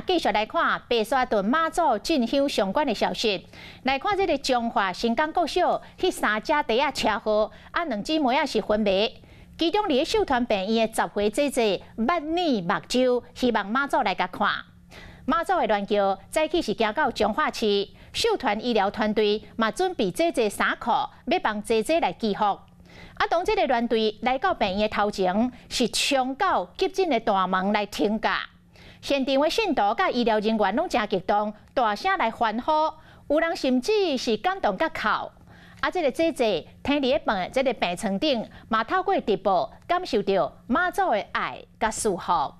啊，繼續來看白沙屯媽祖進香相關的消息。來看這个彰化新港國小，彼三隻弟仔車禍，啊，兩姊妹仔是昏迷。其中佇咧秀傳病院的10歲姐姐，目耳目睭，希望媽祖來共看。媽祖的鸞轎早起是行到彰化市，秀傳醫療團隊嘛準備這濟衫褲，欲幫姐姐來祈福。啊，當這个團隊來到病院的頭前，是衝到急診的大門來停駕。現場的信徒佮醫療人員攏誠激動，大聲來歡呼，有人甚至是感動甲哭。啊，這个姐姐躺佇咧病這个病床頂，嘛透過直播感受著媽祖的愛佮祝福。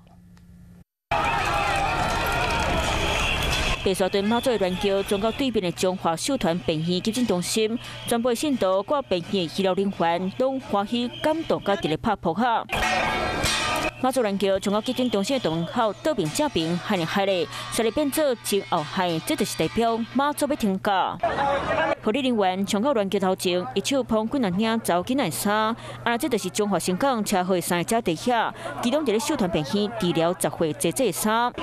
白沙屯媽祖的鸞轎轉到對面的彰化秀傳病院急診中心，全部的信徒佮病院的醫療人員攏歡喜感動，佮佇咧拍撲克。媽祖鸞轎衝到急診中心的大門口，倒爿正爿，喊咧喊咧，煞咧變做真後海，這就是代表媽祖欲停駕。護理人員衝到鸞轎頭前，一手捧幾若領查某囡仔的衫，啊，這就是彰化新港車禍的三个弟仔，其中佇咧秀傳病院治療10歲姐姐的衫。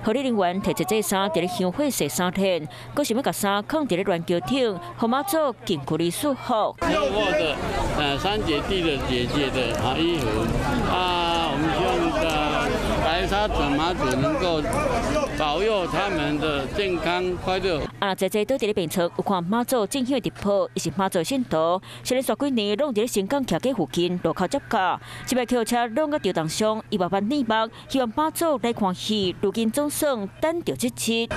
護理人員提姐姐衫佇咧香火踅3天，閣想欲共衫囥佇咧鸞轎頂，予媽祖近距離祝福。車禍的三姐弟的姐姐的啊衣服啊，我們希望的白沙屯媽祖能夠保佑他們的健康快樂。啊，姐姐倒佇咧病床有看媽祖進香的直播，伊是媽祖信徒，是連續幾年攏佇咧新港徛家附近路口接駕，這擺轎車挵甲著重傷，伊嘛目耳目，希望媽祖來看戲，如今總算等著這日。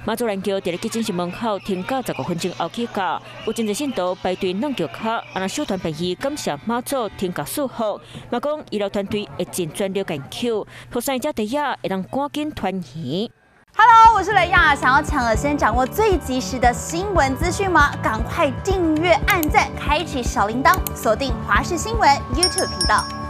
媽祖鸞轎佇咧急診室門口停駕15分鐘後起駕，有真濟信徒排隊攏轎跤，啊若秀傳病院感謝媽祖停駕祝福，嘛講醫療團隊會盡全力研究，予三隻弟仔會當趕緊團圓。 Hello，我是雷亞，想要搶先掌握最及時的新聞資訊嗎？趕快訂閱、按讚、開啟小鈴鐺，鎖定華視新聞 YouTube 頻道。